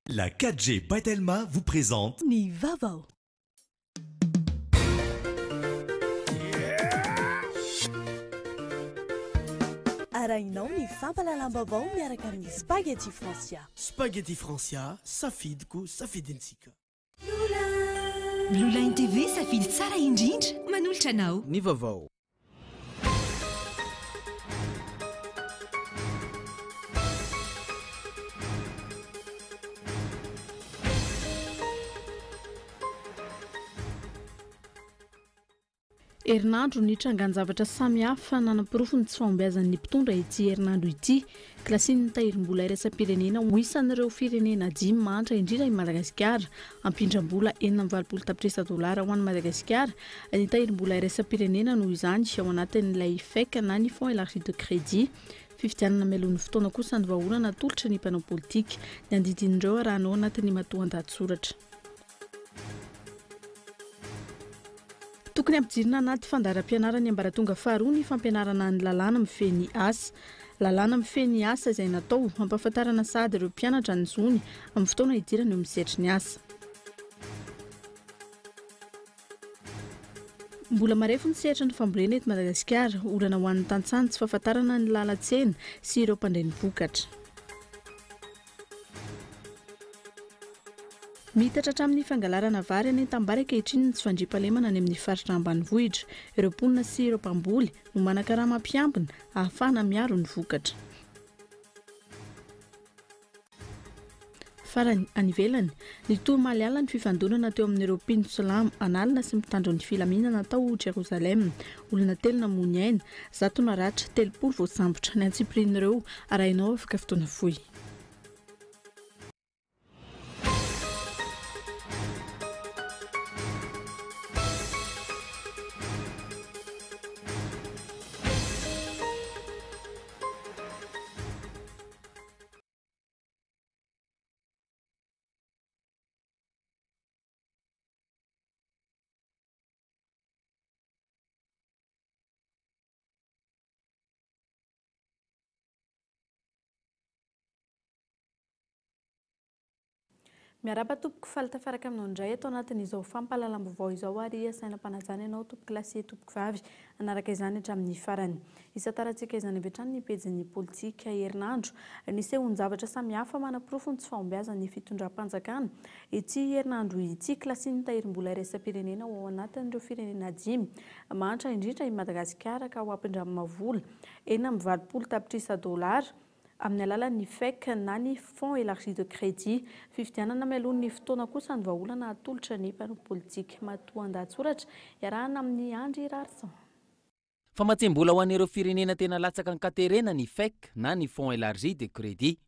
La 4G by Telma vous présente Ny vaovao. Arahinao ny fampahalalam-baovao miaraka amin'ny Spaghetti Francia. Spaghetti Francia, safidiko, safidintsika. Blue Line TV, safidy tsara indrindra, manolotra anao. Ny vaovao. Herinandro nitrangan-javatra samihafa nanaporofo ny tsy fahombiazan'ny mpitondra ity herinandro ity. Kilasian'ny tahirim-bola iraisam-pirenena ho isan'ireo firenena dimy mahantra indrindra i Madagasikara. Hampindram-bola 86 tapitrisa dolara ho an'i Madagasikara ny tahirim-bola iraisam-pirenena noho izany ao anatin'ilay FEC na ny Fonds Elargi de Crédit. Fifidianana mialoha ny fotoana kosa ny vahaolana atolotra ny mpanao politika. Ny andidin'ireo arahana ao anatin'ny matoandahatsoratra. Tokony hampidirina anaty fandaharam-pianaran'ny ambaratonga faharoa ny fampianarana ny lalàna mifehy ny asa. Lalàna mifehy ny asa izay natao hampahafantarana sahady ireo mpianatra ny zony amin'ny fotoana hidirany eo amin'ny sehatry ny asa. Mbola marefo ny sehatry ny fambolena eto Madagasikara. Olana ho an'ny tantsaha ny tsy fahafantarana ny lalan-tsena sy ireo mpandray ny vokatra. Miitatra hatramin'ny fangalarana vary any an-tanimbary ankehitriny ny tsy fandriampahalemana any amin'ny faritra ambanivohitra. Ireo mponina sy ireo mpamboly no manan-karama mpiambina ahafahana miaro ny vokatra. Farany, any ivelany, nitohy omaly alina ny fifandonana teo amin'ireo mpino silamo an'alina sy mpitandro ny filaminana tao Jerosalem. Olona telo namoy ny aina, zato naratra, 30 voasambotra. Ny antsipirian'ireo arahinao afaka fotoana fohy. Miarahaba tompoko, faly tafaraka aminao indray ato anatin'izao fampahalalam-baovao izao ary asaina am-panajana ianao tompoko lahy sy tompoko vavy hanaraka izany hatramin'ny farany. Hisantarantsika izany avy hatrany ny pejin'ny politika herinandro. Nisehoan-javatra samihafa manaporofo ny tsy fahombiazan'ny fitondram-panjakana ity herinandro ity. Kilasian'ny tahirim-bola iraisam-pirenena ho ao anatin'ireo firenena dimy mahantra indrindra i Madagasikara ka ho ampindramina vola 86 tapitrisa dolara amin'ny alalan'ny FEC na ny Fonds Elargi de Crédit. Fifidianana mialoha ny fotoana kosa no vahaolana atolotra ny mpanao politika. Matoandahatsoratra iarahana amin'i Andry Raharison. Famatsiam-bola ho an'ireo firenena tena latsaka an-katerena ny FEC na ny Fonds Elargi de Crédit.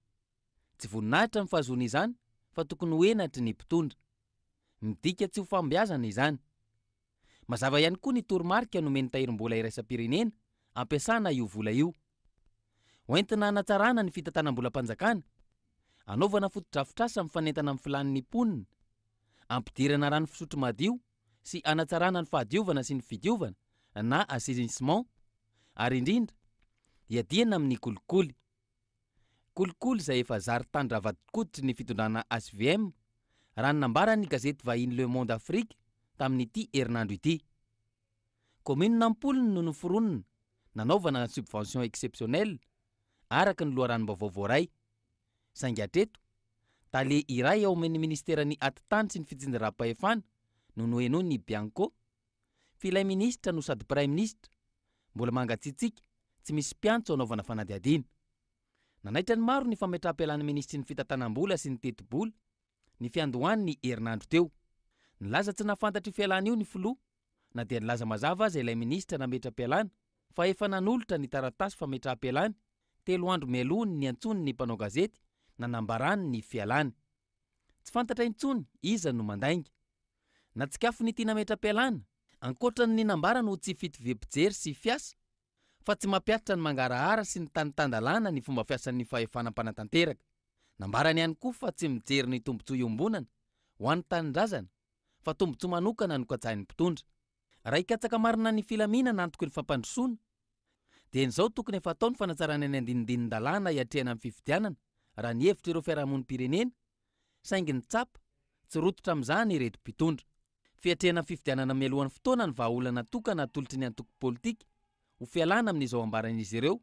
Tsy voninahitra ny fahazoana izany fa tokony ho henatry ny mpitondra. Midika tsy ho fahombiazana izany. Mazava ihany koa ny toromarika nomen'ny Tahirim-bola iraisam-pirenena ampiasana io vola io. Hoentina hanatsarana ny fitantanam-bolam-panjakana, hanaovana fotodrafitrasa mifanentana amin'ny filàn'ny mponina, hampidirana rano fisotro madio sy hanatsarana ny fahadiovana sy ny fidiovana na assainissement ary indrindra hiadiana amin'ny kolikoly. Kolikoly izay efa zary tandra vadin-koditry ny fitondrana HVM, raha ny nambaran'ny gazety vahiny Le Monde Afrique tamin'ity herinandro ity. Kaominina am-polony no noforonina nanaovana subvention exceptionnelle, araka ny loharanom-baovao voaray. Saingy hatreto, tale iray ao amin'ny minisiteran'ny Atitany sy ny fitsinjaram-pahefana no nohenoin'ny Bianco, f'ilay minisitra no sady praiminisitra, mbola mangatsiatsiaka, tsy misy mpiantso hanaovana fanadihadiana. Nanaitra ny maro ny fametraham-pialan'ny minisitry ny fitantanam-bola sy ny tetibola, ny fiandohan'ny herinandro teo. Nilaza tsy nahafantatra io fialana io ny filoha, na dia nilaza mazava aza ilay minisitra nametra-pialana fa efa nanolotra ny taratasy fametraham-pialany telo andro mialoha ny niantsoany ny mpanao gazety nanambarany ny fialany. Tsy fantatra intsony iza no mandainga. Natsikafon'ity nametra-pialana, ankoatra ny nambarany ho tsy fitoviam-pijery sy fiasa, fa tsy mampihatra ny mangarahara sy ny tany tan-dalàna ny fomba fiasan'ny fahefana mpanatanteraka. Nambarany ihany koa fa tsy mijery ny tombontsoa iombonana ho an'ny tanindrazana fa tombontsoa manokana no katsahin'ny mpitondra. Raha hikatsaka marina ny filaminana antoky ny fampandrosoana, dia izao tokony efa atao ny fanatsarana ny andinindinin-dalàna hiatrehana ny fifidianana raha ny hevitr'ireo fiarahamonim-pirenena. Saingy ny tsapa, tsy rototra amin'izany ireto mpitondra. Fiatrehana fifidianana mialohan'ny fotoana ny vahaolana tokana atolotry ny antoko politika ho fialana amin'izao ambaran'izy ireo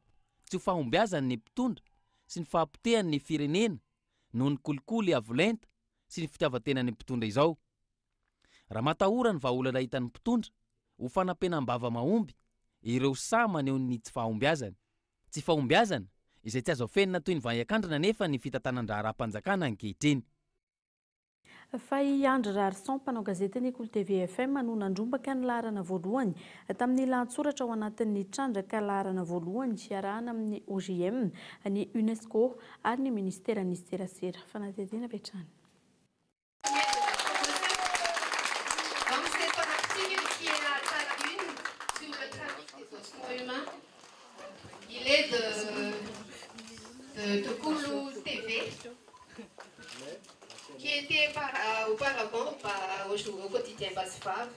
tsy ho fahombiazan'ny mpitondra sy ny fahapotehan'ny firenena noho ny kolikoly avo lenta sy ny fitiavan-tenan'ny mpitondra izao. Raha matahora ny vahaolana hitan'ny mpitondra ho fanampenam-bava mahomby ireo sahy maneho ny tsy fahombiazany. Tsy fahombiazana izay tsy azo afenina toy ny vahiankandrina anefa ny fitantanan-draharaham-panjakana ankehitriny. Fa i Andry Raharison, mpanao gazetin'ny Kolo TV FM no nandrombaka ny laharana voalohany tamin'ny lahatsoratra ao anatin'ny trandraka laharana voalohany iarahana amin'ny OJM, ny Unesco ary ny Ministeran'ny Serasera. Fanadihadiana avy hatrany. Donc c'est un article qui est à la une sur le trafic des ossements humains. Il est de, de, de Kolo TV, qui était par, euh, auparavant bah, au, au quotidien Basfave.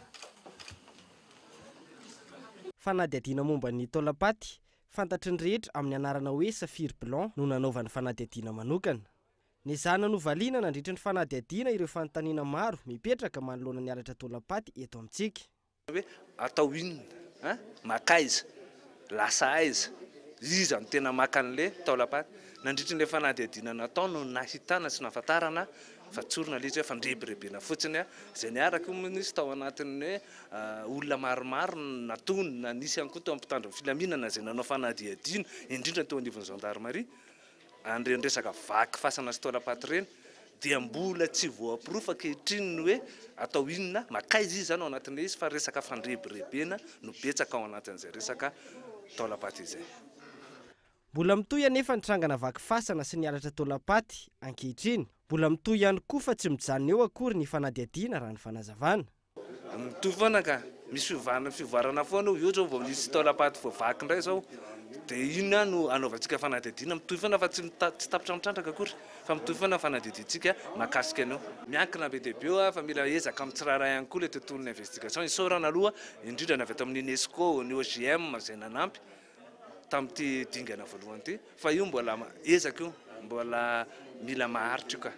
Fanadihadiana momba ny taolam-paty, fantatry ny rehetra amin'ny anarana hoe saphir blanc no nanaovany fanadihadiana manokana. Nezahana novaliana nandritry ny fanadihadiana ireo fanontaniana maro mipetraka manoloana ny halatra taolam-paty eto amintsika. Hoe atao inona an? Makaiza? Lasa aiza? Iza no tena maka an'le taolam-paty? Nandritry ny fanadihadiana natao no nahitana sy nahafantarana fa tsorina ilay izy hoe fandrebirebena fotsiny izay niaraka io moa nisy tao anatin'ny hoe olona maromaro natono na nisy ihany koa teo amin'ny mpitandro ny filaminana izay nanao fanadihadiana indrindra teo anivon'ny gendarmerie an'ireny resaka vaky fasana sy taolam-paty ireny dia mbola tsy voaporofo ankehitriny ny hoe atao inona, makaiza izy izany ao anatin'ilay izy fa resaka fandrebirebena no betsaka ao anatin'izay resaka taolam-paty izay. Mbola mitohy anefa ny trangana vaky fasana sy ny halatra taolam-paty ankehitriny. Mbola mitohy ihany koa fa tsy mijanona eo akory ny fanadihadiana raha ny fanazavana. Mitohy foana ka. Misy fiovana fivoarana foana io. Io zao vao nisy taolam-paty voavaky indray zao. Dia inona no anaovantsika fanadihadiana? Mitohy foana fa tsy tsy tapitra mitrandraka akory fa mitohy foana ny fanadihadiantsika mahakasika an'io. Miankina be dia be io fa mila ezaka amin'ny tsirairay ihany koa ilay tontolon'ny investigation. Isaorana aloha indrindra ny avy ato amin'ny UNESCO, ny OJM izay nanampy tamin'ity dingana voalohany ity fa io mbola ezaka io, mbola mila maharitra io ka.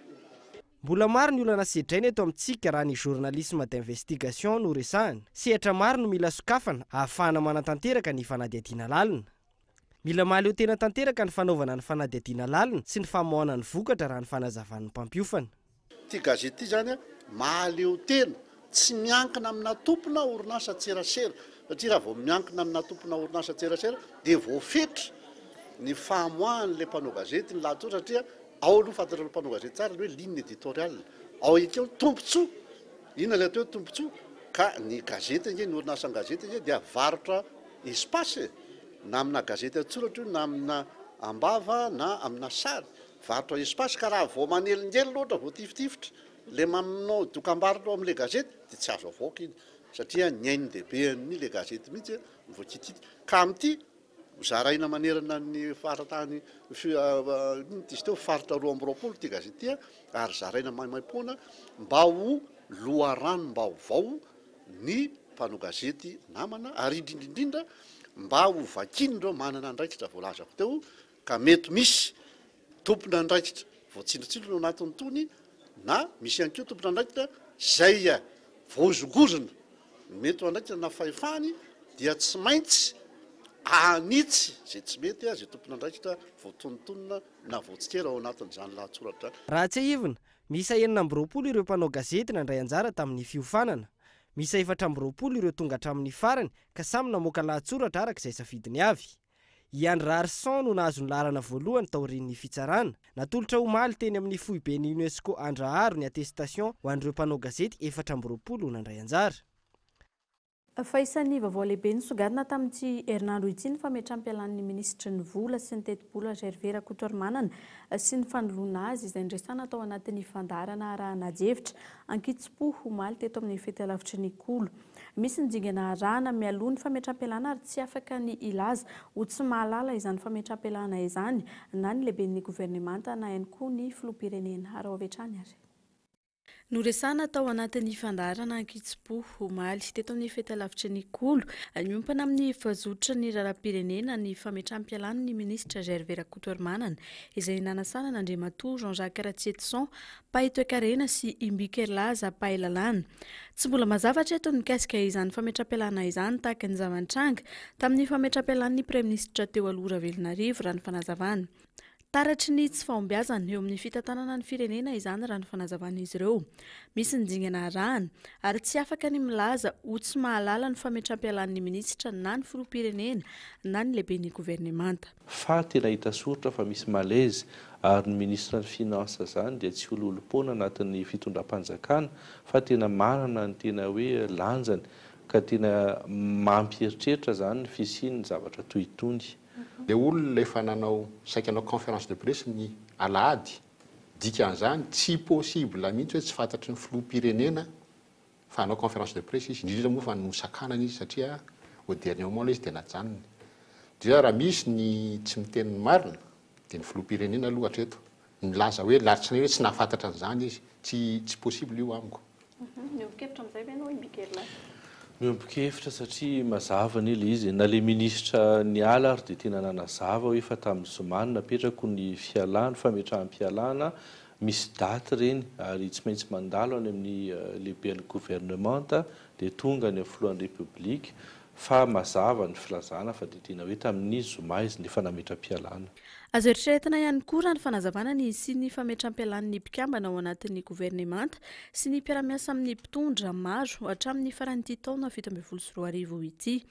Mbola maro ny olana sedraina eto amintsika raha ny journalisme d'investigation no resahana. Sehatra maro no mila sokafana ahafahana manatanteraka ny fanadihadiana lalina. Mila mahaleo tena tanteraka ny fanaovana ny fanadihadiana lalina sy ny famoahana ny vokatra raha ny fanazavan'ny mpampiofana. Ity gazety ity izany mahaleo tena, tsy miankina amina tompona orinasan-tserasera, satria raha vao miankina amina tompona orinasan-tserasera dia voafetra ny famoahan'ilay mpanao gazety ny lahatsoratra satria ao aloha fantatr'ireo mpanao gazety tsara ny hoe ligne éditoriale, ao ihany koa ny tombontsoa, inona ilay atao hoe tombontsoa? Ka ny gazety ange, ny orinasan-gazety ange dia varotra espace e, na amina gazety an-tsoratra io na amina am-bava na amina sary, varotra espace ka raha vao manelingelina ohatra voatifitifitra le manao dokambarotra ao amin'ilay gazety dia tsy azo avoaka iny satria ny ain-dehiben'ny le gazety mihitsy no voakititika ka amin'ity Zaraina manerana ny faritany inona izy teo, faritra 22 ity gazety ity ary zaraina maimaimpoana mba ho loharanom-baovao ny mpanao gazety namana ary indrindra indrindra mba ho vakian'ireo manana andraikitra voalazako teo ka mety misy tompon'andraikitra voatsindrontsindrona ao anatin'itony na misy ihany koa tompon'andraikitra izay voahozongozona mety ho andraikitra na fahefany dia tsy maintsy hanitsy izay tsy mety izay tompon'andraikitra voatonontonona na voatsikera ao anatin'izany lahatsoratra izany. Raha tsiahivina, miisa 26 ireo mpanao gazety nandray anjara tamin'ny fiofanana. Miisa 24 ireo tonga hatramin'ny farany ka samy namoaka lahatsoratra araka izay safidiny avy. I Andry Raharison no nahazo ny laharana voalohany taorian'ny fitsarana. Natolotra omaly teny amin'ny foiben'ny Unesco Andraharo ny attestation ho an'ireo mpanao gazety 24 nandray anjara. Fa isan'ny vaovao lehibe nisongadina tamin'ity herinandro ity ny fametram-pialan'ny minisitry ny vola sy ny tetibola Gervais Rakotoarimanana sy ny fanoloana azy izay nresana tao anatin'ny fandaharana arahana adihevitra ankitsim-po omaly teto amin'ny fahitalavitry ny Kolo. Misy ny dingana arahana mialoha ny fametram-pialana ary tsy afaka ny hilaza ho tsy mahalala izany fametram-pialana izany na ny lehiben'ny governemanta na ihany koa ny filoham-pirenena. Araho avy hatrany ary. Noresahana tao anatin'ny fandaharana ankitsim-po omaly teto amin'ny fahitalavitry ny Kolo, miompana amin'ny fazotra ny raharaham-pirenena ny fametraham-pialan'ny minisitra Gervais Rakotoarimanana, izay nanasana an'Andriamatoa Jean Jacques Ratsietison, mpahay toekarena sy Imbiky Herilaza, mpahay lalàna. Tsy mbola mazava hatreto ny mikasika izany fametraham-pialana izany tahaka ny zava-nitranga tamin'ny fametraham-pialan'ny praiminisitra teo aloha Ravelonarivo, raha ny fanazavana. Taratry ny tsy fahombiazana eo amin'ny fitantanana ny firenena izany raha ny fanazavan'izy ireo. Misy ny dingana arahana ary tsy afaka ny milaza ho tsy mahalala ny fametram-pialan'ny minisitra na ny filoham-pirenena na ny lehiben'ny governemanta. Fa tena hita soritra fa misy malaise ary ny ministre ny finance zany dia tsy ololom-poana anatin'ny fitondram-panjakana fa tena manana ny tena hoe lanjany ka tena mampieritreritra zany ny fisian'ny zavatra toy itony. Le olona efa nanao saika hanao conférence de presse ny alahady, dikan'izany tsy possible mihitsy hoe tsy fantatry ny filoham-pirenena fa hanao conférence de presse izy, indrindra moa fa nosakanana izy satria au dernier moment ilay izy dia najanony. Dia raha misy ny tsy miteny ny marina dia ny filoham-pirenena aloha hatreto nilaza hoe latsinainy hoe tsy nahafantatra an'izany izy, tsy tsy possible io amiko. Miombon-kevitra amin'izay ve ianao Imbiky Herilahy? Miombon-kevitra satria mazava anie ilay izy e. Na ilay minisitra niala ary dia tena nanazava hoe efa tamin'ny zoma no napetrako ny fialana, fametraham-pialana, misy daty ireny ary tsy maintsy mandalo any amin'ny lehiben'ny governemanta dia tonga any amin'ny filohan'ny Repoblika fa mazava ny filazana fa dia tena hoe tamin'ny zoma izy no efa nametra-pialana. Azo eritreretina ihany koa raha ny fanazavana ny hisian'ny fametram-pialan'ny mpikambana ao anatin'ny governemanta sy ny mpiara-miasa amin'ny mpitondra maro hatramin'ny faran'ity taona 2017 ity.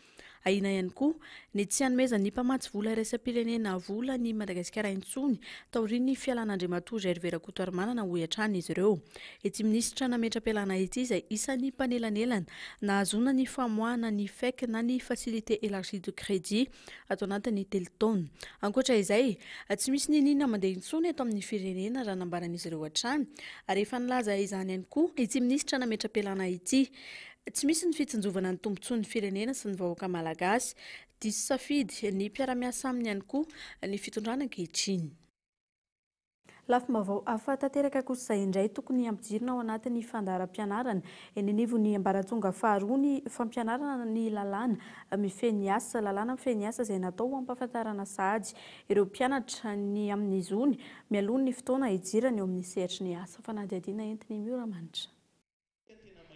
Ahiana ihany koa ny tsy hanomezan'ny mpamatsy vola iraisam-pirenena vola an'i Madagasikara intsony taorian'ny fialan'Andriamatoa Gervais Rakotoarimanana, hoy hatrany izy ireo. Ity minisitra nametra-pialana ity izay isan'ny mpanelanelana nahazoana ny famoahana ny FEC na ny Facilité Élargie de Crédit ato anatin'ny telo taona. Ankoatra izay, tsy misy n'inon'inona mandeha intsony eto amin'ny firenena raha nambaran'izy ireo hatrany ary efa nilaza izany ihany koa ity minisitra nametra-pialana ity. Tsy misy ny fitsinjovana ny tombontsoan'ny firenena sy ny vahoaka malagasy. Diso safidy ny mpiara-miasa aminy ihany koa ny fitondrana ankehitriny. Lafim-baovao hafa tanteraka kosa indray tokony hampidirina ao anatin'ny fandaharam-pianarana eny anivon'ny ambaratonga faharoa ny fampianarana ny lalàna mifehy ny asa, lalàna mifehy ny asa izay natao ho hampahafantarana sahady ireo mpianatra ny amin'ny zony mialoha ny fotoana hidirany eo amin'ny sehatry ny asa. Fanadihadiana entin'i Mioramanitra.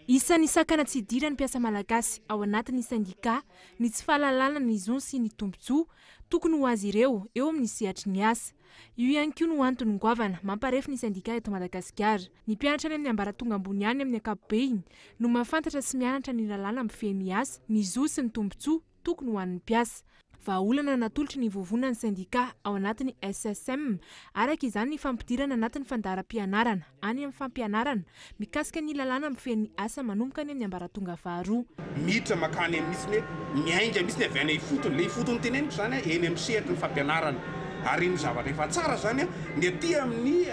Isan'ny sakana tsy idiran'ny mpiasa malagasy ao anatin'ny sendikà ny tsy fahalalana ny zony sy ny tombontsoa tokony ho azy ireo eo amin'ny sehatry ny asa. Io ihany koa no antony goavana mamparefo ny sendikà eto Madagasikara. Ny mpianatra any amin'ny ambaratonga ambony any amin'ny ankapobeny no mahafantatra sy mianatra ny lalàna mifehy ny asa, ny zo sy ny tombontsoa tokony ho an'ny mpiasa. Vahaolana natolotry ny vovonan'ny sendikà ao anatin'ny SSM araka izany ny fampidirana anatin'ny fandaharam-pianarana any amin'ny fampianarana mikasika ny lalàna mifehy ny asa manomboka any amin'ny ambaratonga faharoa. Miditra mankany amin'ny mihitsy hoe miainga mihitsy avy any ifotony. Ilay ifotony teneniko izany eny amin'ny sehatry ny fampianarana. Ary ny zavatra efa tsara izany ny aty amin'ny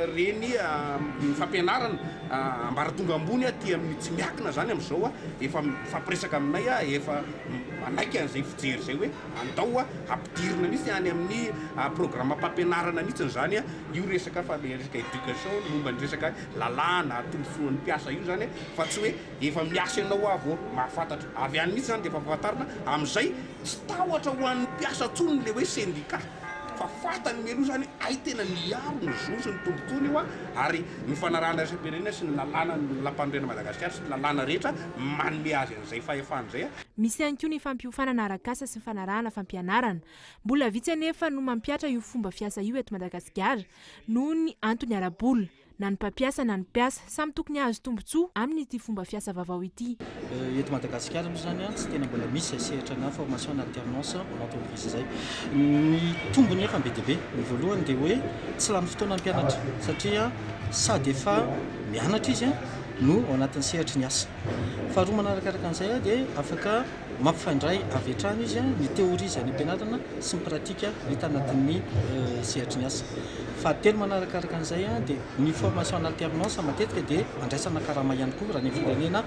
ireny fampianarana ambaratonga ambony aty amin'ny tsy miankina izany amin'izao efa mifampiresaka aminay efa manaiky an'izay fijery izay hoe andao hampidirina mihitsy any amin'ny programam-pampianarana mihitsy izany io resaka fa le resaka éducation momba ny resaka lalàna tombontsoan'ny mpiasa io izany fa tsy hoe efa miasa ianao aho vao mahafantatra avy any mihitsy izany dia efa ampahafantarina amin'izay tsy tahotra ho an'ny mpiasa intsony le hoe syndicat fa fantany mialoha izany hoe hay tena miaro ny zo sy ny tombontsoany io ary ny fanarahana iraisam-pirenena sy ny lalàna ny lalàmpanorenana Madagasikara sy ny lalàna rehetra manome azy an'izay fahefana izay. Misy ihany koa ny fampiofanana arak'asa sy ny fanarahana fampianarana. Mbola vitsy anefa no mampihatra io fomba fiasa io eto Madagasikara noho ny antony ara-bola. Na ny mpampiasa na ny mpiasa, samy tokony hahazo tombontsoa amin'ity fomba fiasa vaovao ity. Eto Madagasikara aloha izany tsy tena mbola misy izay sehatra na formation na alternance en entreprise izay. Ny tombony nefa be dia be. Ny voalohany dia hoe tsy lany fotoana ny mpianatra satria sady efa mianatra izy no ao anatin'ny sehatry ny asa. Faharoa manarakaraka an'izay dia afaka mampifandray avy hatrany izy ny théorie izay any am-pianarana sy ny pratique hita anatin'ny sehatry ny asa. Fahatelo manarakaraka an'izay dia ny formation en alternance matetika dia andraisana karama ihany koa raha ny firenena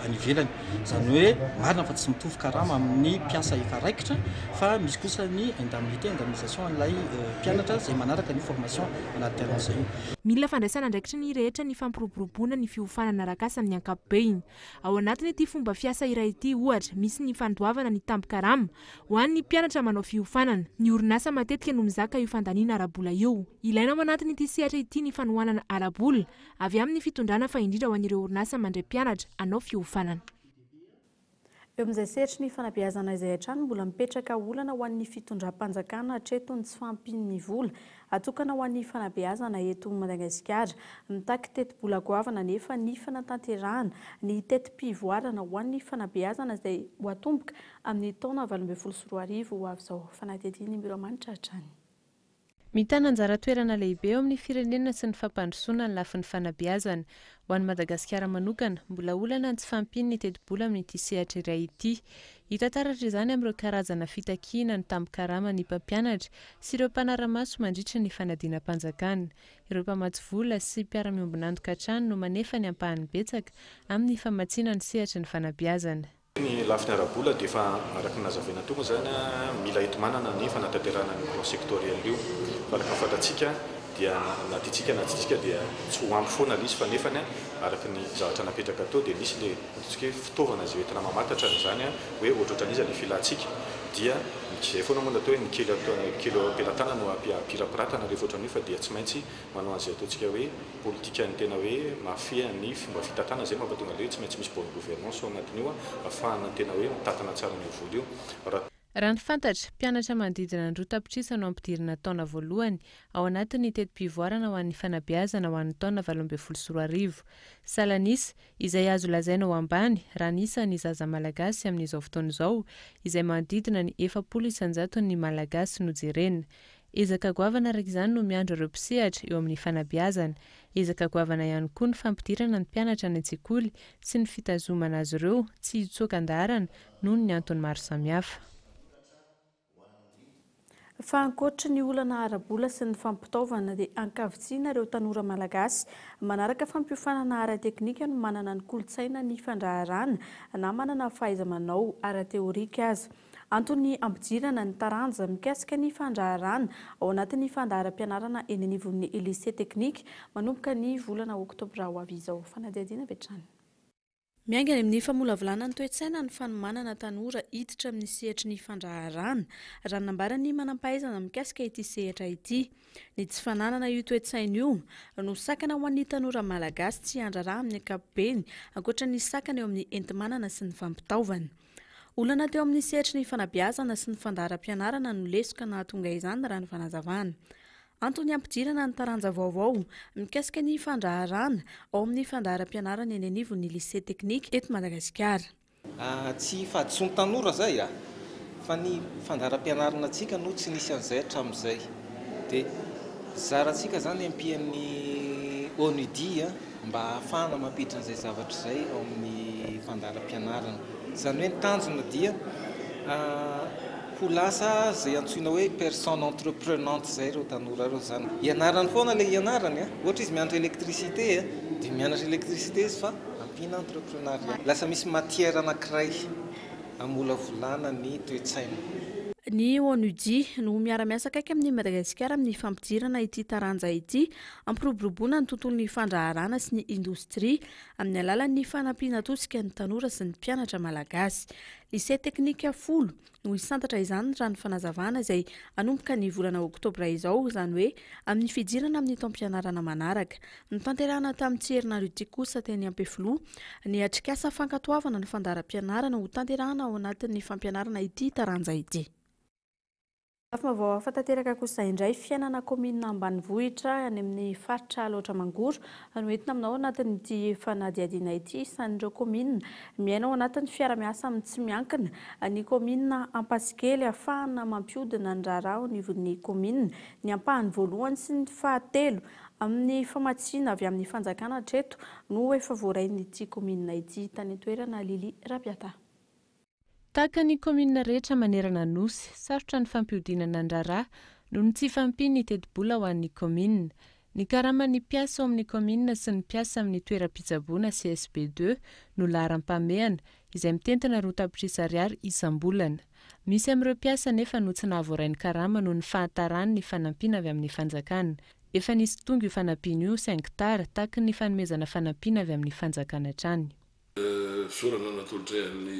any ivelany. Izany hoe marina fa tsy mitovy karama amin'ny mpiasa efa raikitra fa misy kosa ny indemnité, indemnisation an'ilay mpianatra izay manaraka an'io formation en alternance io. Mila fandraisana andraikitry ny rehetra ny fampiroboroboana ny fiofanana arak'asa amin'ny ankapobeny. Ao anatin'ity fomba fiasa iray ity, ohatra, misy ny fandoavana ny tambin-karama ho an'ny mpianatra manao fiofanana. Ny orinasa matetika no mizaka io fandaniana ara-bola io. Ilaina ao anatin'ity sehatra ity ny fanohanana ara-bola avy amin'ny fitondrana fa indrindra ho an'ireo orinasa mandray mpianatra hanao fiofanana. Eo amin'izay sehatry ny fanabeazana izay hatrany, mbola mipetraka olana ho an'ny fitondram-panjakana hatreto ny tsy fahampian'ny vola atokana ho an'ny fanabeazana eto Madagasikara. Mitaky tetibola goavana anefa ny fanatanterahana ny teti-pivoarana ho an'ny fanabeazana izay ho atomboka amin'ny taona 2018 ho avy izao. Fanadihadian'i Miroamanitra hatrany. Mitana anjara toerana lehibe eo amin'ny firenena sy ny fampandrosoana ny lafiny fanabeazana. Ho an'i Madagasikara manokana, mbola olana ny tsy fahampian'ny tetibola amin'ity sehatra iray ity. Hita taratra izany amin'ireo karazana fitakiana ny tambin-karaman'ny mpampianatra sy ireo mpanara-maso mandritra ny fanadinam-panjakana. Ireo mpamatsy vola sy mpiara-miombon'antoka hatrany no manefa ny ampahany betsaka amin'ny famatsiana ny sehatry ny fanabeazana. Ny lafiny ara-bola dia efa araka ny nazavaina teo moa izany, mila enti-manana ny fanatanterahana an'io plan sectoriel io. Fa araka ny fantatsika dia na tiantsika na tsy tiantsika dia tsy ho ampy foana ilay izy fa nefany araka ny zavatra napetraka teo dia nisy ilay ataontsika hoe fitaovana izay entina mamantatra an'izany hoe ohatrohatran'iza ilay filantsika dia izay foana moa no atao hoe ny kely atao kely eo am-pelatanana no ampirapiratana rehefa ohatran'io fa dia tsy maintsy manao an'izay ataontsika hoe politikan'ny tena hoe mahafehy ny fomba fitantanana, izay mampatonga ilay hoe tsy maintsy misy bonne gouvernance ao anatin'io ahafahana tena hoe mitantana tsara an'io vola io. Raha. Raha ny fantatra, mpianatra manodidina ny 2 tapitrisa no ampidirina taona voalohany ao anatin'ny teti-pivoarana ho an'ny fanabeazana ho an'ny taona 2018. Salanisa, izay azo lazaina ho ambany raha ny isan'ny zaza malagasy amin'izao fotoana izao, izay manodidina ny 40 isan-jaton'ny Malagasy no jerena. Ezaka goavana araka izany no miandry ireo mpisehatra eo amin'ny fanabeazana. Ezaka goavana ihany koa ny fampidirana ny mpianatra any an-tsekoly sy ny fitazomana azy ireo tsy hitsoaka an-daharana noho ny antony maro samihafa. Fa ankoatry ny olana ara-bola sy ny fampitaovana dia ankavitsiana ireo tanora malagasy manaraka fampiofanana ara-teknika no manana ny kolontsaina ny fandraharahana na manana fahaiza-manao ara-teorika aza. Antony hampidirana ny taranja mikasika ny fandraharahana ao anatin'ny fandaharam-pianarana eny anivon'ny Lycée Technique manomboka ny volana oktobra ho avy izao. Fanadihadiana avy hatrany. Miainga any amin'ny famolavolana ny toe-tsaina ny fanomanana tanora hiditra amin'ny sehatry ny fandraharahana, raha ny nambaran'ny manampahaizana mikasika ity sehatra ity. Ny tsy fananana io toe-tsaina io no sakana ho an'ny tanora malagasy tsy handraharaha amin'ny ankapobeny, ankoatra ny sakana eo amin'ny enti-manana sy ny fampitaovana. Olana teo amin'ny sehatry ny fanabeazana sy ny fandaharam-pianarana no lesoka nahatonga izany raha ny fanazavana. Antony hampidirana ny taranja vaovao mikasika ny fandraharahana ao amin'ny fandaharam-pianarana eny anivon'ny Lycée Technique eto Madagasikara. Tsy fahadisoan'ny tanora izay a! Fa ny fandaharam-pianarana antsika no tsy nisy an'izay hatramin'izay. Dia zarantsika izany ampian'ny ONUDI mba hahafahana mampiditra an'izay zavatra izay ao amin'ny fandaharam-pianarana. Izany hoe ny tanjona dia ho lasa izay antsoina hoe personne entreprenante izay ireo tanora ireo izany. Ianarany foana ilay ianarany, ohatra izy mianatra électricité dia mianatra électricité izy fa ampiana entreprenariat. Lasa misy matière anankiray hamolavolana ny toe-tsaina. Ny ONUDI no miara-miasa akaiky amin'i Madagasikara amin'ny fampidirana ity taranja ity hampiroboroboana ny tontolon'ny fandraharahana sy ny indostria amin'ny alalan'ny fanampiana tosika ny tanora sy ny mpianatra malagasy. Lycée teknika folo no hisantatra izany raha ny fanazavana izay hanomboka ny volana oktobra izao, izany hoe amin'ny fidirana amin'ny taom-pianarana manaraka. Notanterahina tamin'ity herinandro ity kosa teny Ampefiloha ny atrikasa fankatoavana ny fandaharam-pianarana hotanterahina ao anatin'ny fampianarana ity taranja ity. Lafim-baovao hafa tanteraka kosa indray, fiainana kaominina ambanivohitra any amin'ny faritra Alaotra Mangoro no entina aminao anatin'ity fanadihadiana ity. Isan'ireo kaominina miaina ao anatin'ny fiara-miasa amin'ny tsy miankina ny kaominina Ampasikely ahafahana mampihodina ny raharaha ao anivon'ny kaominina. Ny ampahany voalohany sy ny fahatelo amin'ny famatsiana avy amin'ny fanjakana hatreto no efa voarain'ity kaominina ity. Tany an-toerana Lily Rabiata. Tahaka ny kaominina rehetra manerana ny Nosy, sarotra ny fampihodinana ny raharaha Noho ny tsy fahampian'ny tetibola ho an'ny kaominina. Ny karaman'ny mpiasa ao amin'ny kaominina sy ny mpiasa amin'ny toeram-pitsaboana CSB ii no laharam-pahamehana, izay mitentina 2 tapitrisa ariary isam-bolana. Misy amin'ireo mpiasa anefa no tsy nahavoaray ny karama noho ny fahataran'ny fanampiana avy amin'ny fanjakana. Efa nisy tonga io fanampiana io saingy tara, taky ny fanomezana fanampiana avy amin'ny fanjakana hatrany. Fisaorana natolotray an'ny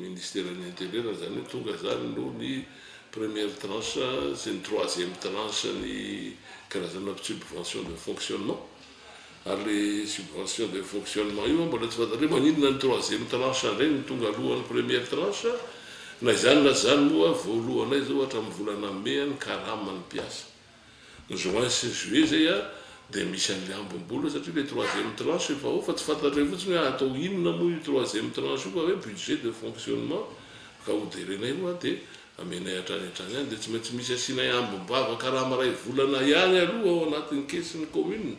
Ministeran'ny Intérieur izany hoe tonga izany noho ny première tranche sy ny troisième tranche ny karazana subvention de fonctionnement ary le subvention de fonctionnement io mbola tsy fantatra hoe maninona ny troisième tranche indray no tonga alohan'ny première tranche na izany na tsy izany moa voalohanay izao hatramin'ny volana mey ny karaman'ny mpiasa Ny juin sy ny juillet zay a dia misy an'ilay ambim-bola satria ilay troisième tranche efa ao fa tsy fantatray fotsiny hoe atao inona moa io troisième tranche io fa hoe budget de fonctionnement ka ho derenay io a dia amenay hatrany hatrany ihany dia tsy maintsy misy asianay ambim-bava karama iray volana ihany aloha ao anatin'ny kesin'ny commune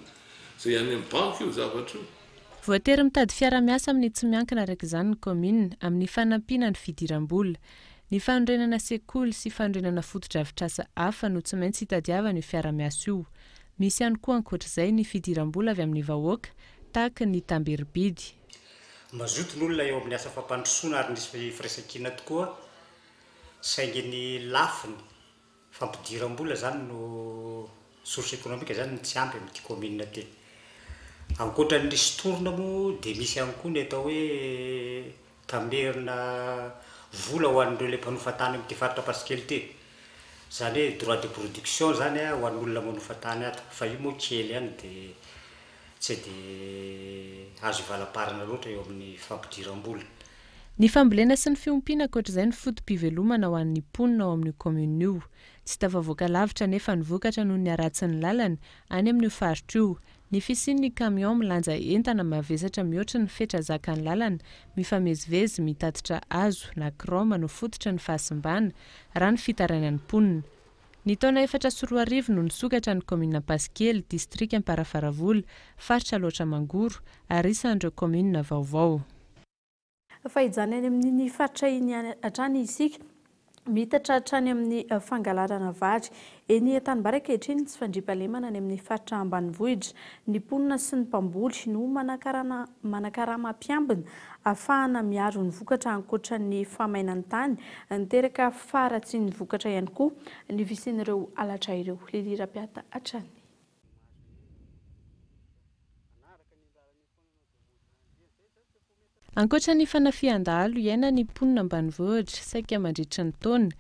izay any amin'ny banky io zavatra io. Voatery mitady fiara-miasa amin'ny tsy miankina araka izany ny kaominina amin'ny fanampiana ny fidiram-bola. Ny fanorenana sekoly sy fanorenana fotodrafitrasa hafa no tsy maintsy itadiavana io fiara-miasa io. Misy ihany koa ankoatra izay ny fidiram-bola avy amin'ny vahoaka tahaka ny tamberibidy. Mazoto ny olona eo amin'ny asa fampandrosoana ary nisy firaisankina tokoa saingy ny lafiny Fampidiram-bola zany no source économique zany no tsy ampy amin'ity commune ity. Ankoatra ny ristourne moa dia misy ihany koa ny atao hoe tamerina vola ho an'ireo ilay mpanofa tany amin'ity faritra Ampasikely ity. Izany hoe droit de production zany ho an'olona manofa tany ato fa io moa kely ihany dia tsy dia azo ivalamparana loatra eo amin'ny fampidiram-bola. Ny fambolena sy ny fiompiana ankoatr'izay no foto-pivelomana ho an'ny mponina ao amin'io kaominina io. Tsy tafavoaka lavitra anefa ny vokatra noho ny haratsin'ny lalana any amin'io faritra io. Ny fisian'ny camion milanja entana mavesatra mihoatry ny fetra zakan'ny lalana mifamezivezy mitatitra hazo na kraoma no fototry ny fahasimbana, raha ny fitarainan'ny mponina. Ny taona 2004 no nisokatra ny kaominina Ampasikely, distrika Amparafaravola, faritra Alaotra Mangoro, ary isan'ireo kaominina vaovao. Fa hijanona any amin'iny faritra iny ihany hatrany isika. Miitatra hatrany amin'ny fangalarana vary eny an-tanimbary ankehitriny ny tsy fandriampahalemana any amin'ny faritra ambanivohitra. Ny mponina sy ny mpamboly no manakarana manakarama mpiambina ahafahana miaro ny vokatra ankoatra ny fahamainan'ny tany. Niteraka faharatsian'ny vokatra ihany koa ny fisian'ireo halatra ireo. Lily Rapiata hatrany. Ankoatra ny fanafihan-dahalo iainan'ny mponina ambanivohitra saika mandritra ny taona,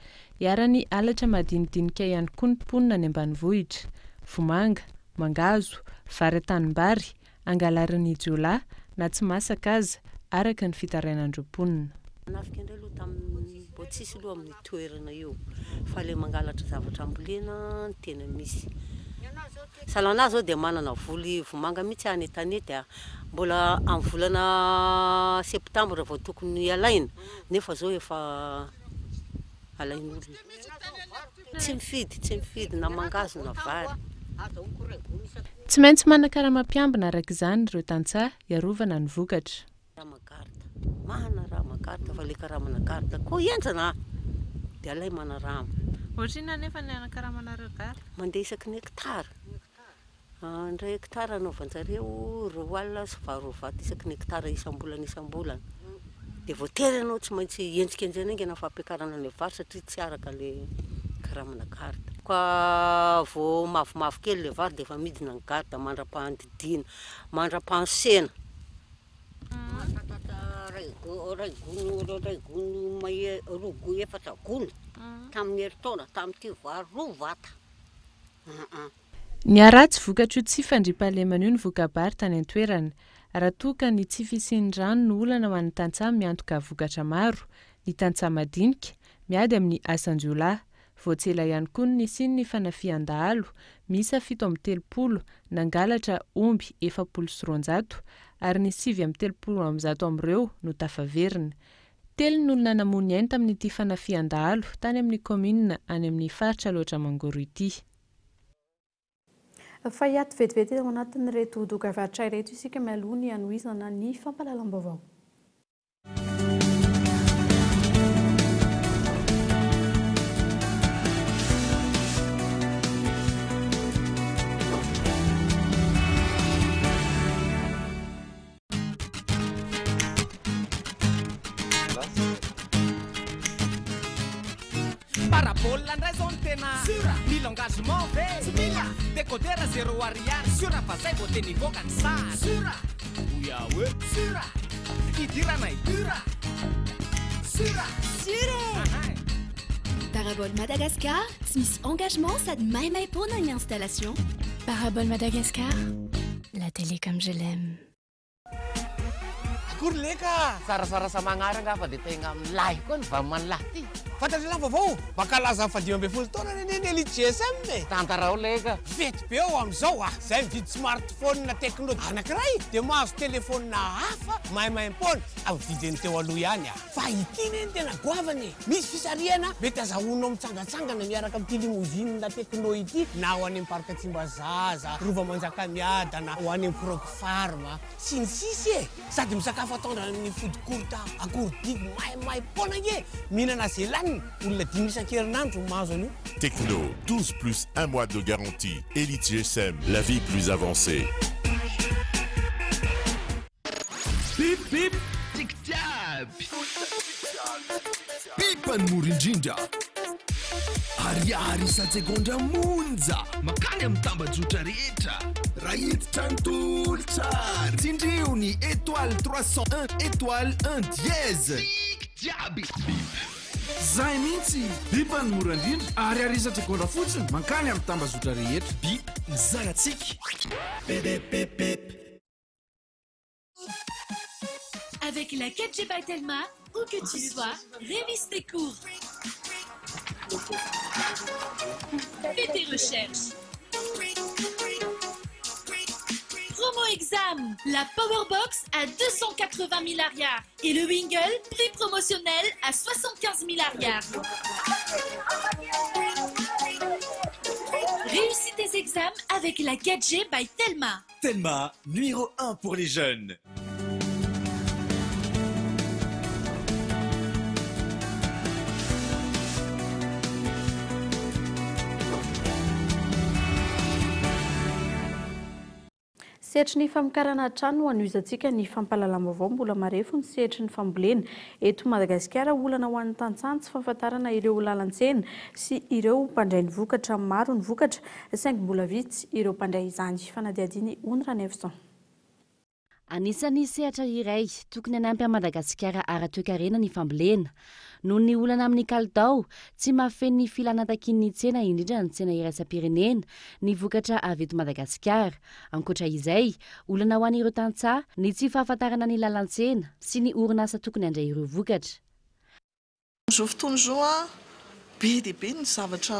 iharan'ny halatra madinidinika ihany koa ny mponina any ambanivohitra. Vomanga, mangahazo, vary an-tanimbary, angalarin'ny jiolahy na tsy masaka aza, araka ny fitarainan'ireo mponina. Nanafika indray aloha tamin'ny mbô tsisy aloha amin'ny toerana io fa le mangalatra zavatra ambolena no tena misy. Sahala anah zao dia manana voly vomanga mihitsy any an-tanety a, mbola amin'ny volana septambra vao tokony alaina nefa zao efa alain'olona. Tsy mifidy, tsy mifidy na mangahazo na vary. Tsy maintsy manakarama mpiambina araka izany ireo tantsaha hiarovana ny vokatra. Karama garde, manarama garde fa le karamana garde koa henjana a! Dia alay manarama. Ohatrinona anefa ny anakaramanareo garde? Mandeha isaky ny hectare. Indray hectare anaovan-jareo 2 alina sy 800 isaky ny hectare isam-bolana isam-bolana. Dia voatery ianao tsy maintsy henjikenjehina haingana ny fampiakarana ny vary satria tsy araka le karamana garde. Ka vao mavomavo kely le vary dia efa midina ny garde mandra-pandidiana, mandra-panosena. Mahatakatra iray go- iray gony iray gony mahery roa gony efatra gony tamin'ny herintaona tamin'ity vary roa vata aa. Niharatsy vokatr'io tsy fandriampahalemana io ny voka-bary tany an-toerana. Raha toa ka ny tsy fisian'ny rano no olana ho an'ny tantsaha miantoka vokatra maro, ny tantsaha madinika, miady amin'ny asan-jiolahy. Vao tsy ela ihany koa no nisian'ny fanafihan-dahalo miisa 37 nangalatra omby 240 ary ny 139 amin'ireo no tafaverina. Telo ny olona namoy ny ainy tamin'ity fanafihan-dahalo tany amin'ny kaominina any amin'ny faritra Alaotra Mangoro ity. Fa hiato vetivety ao anatin'ireto dokavarotra ireto isika mialoha ny hanohizana ny fampahalalam-baovao. Parabole indray zao no tena Sûr Mila engagement ve? Tsy mila Décodeur zéro ariary Sûr fa zay vao tena hivoaka ny sary Sûr Oya oe Sûr Hidiranay dur Sûr Sûr e! Parabole Madagascar, tsy misy engagement sady maimaimpoana ny installation. Parabole Madagascar, la télé comme je l'aime. Akory leka! Sarasarasa magnary angaha fa dia tegna milay koa ny vaman'ny lahy ty. Fantatr'ialahy ny vaovao? Mankalaza ny faha-15 taonany anie ny Elite GSM e! Tantarao leka! Fety be ao amin'izao a! Izay mividy smartphone Tecno anankiray dia mahazo telephone hafa maimaimpoana amin'ny vidiny teo aloha ihany a! Fa ity ne no tena goavana e! Misy fisarihana mety azahoanao mitsangantsangana miaraka amin'ity limousine Tecno ity na ho any amin'ny Parc Tsimbazaza, Rova Manjakamiadana, ho any amin'ny Croc Farm, sy ny sisa e! Sady misakafo atoandro any amin'ny food court Akorodivy maimaimpoana ange! Mihinana ze laniny, olona dimy isan-kerinandro no mahazo an'io. Tecno, 12 plus un mois de garantie. Elite GSM, la vie plus avancée. Bip bip tiako jiaby. Bip ny mora indrindra. Ariary isan-tsegondra monja mankany amin'ny tambajotra rehetra. Raha hiditra ny tolotra ary tsindrio ny étoile 301 étoile 1 dièse. Tiako jiaby. Bip. Zay mihitsy! Bip ny mora indrindra ariary isan-tsegondra fotsiny mankany amin'ny tambajotra rehetra. Bip ny zanatsika. Bip bip bip bip. Avec la 4G by Telma, où que tu sois, révise tes cours. Fais tes recherches. Promo Exam, la Powerbox à 280 000 ariary et le Wingle, prix promotionnel à 75 000 ariary. Réussis tes examens avec la 4G by Telma. Telma, numéro 1 pour les jeunes. Sehatry ny famokarana hatrany no hanohizantsika ny fampahalalam-baovao. Mbola marefo ny sehatry ny fambolena eto Madagasikara. Olana ho an'ny tantsaha ny tsy fahafantarana ireo lalan-tsena sy ireo mpandray ny vokatra. Maro ny vokatra saingy mbola vitsy ireo mpandray izany. Fanadihadian'i Ony Ranaivoson. Anisan'ny sehatra iray tokony hanampy an'i Madagasikara ara-toekarena ny fambolena. Noho ny olana amin'ny kalitao, tsy mahafeno ny filana takian'ny tsena indrindra ny tsena iraisam-pirenena ny vokatra avy eto Madagasikara. Ankoatra izay, olana ho an'ireo tantsaha ny tsy fahafantarana ny lalan-tsena sy ny orinasa tokony handray ireo vokatra. Amin'izao fotoana izao, be dia be ny zavatra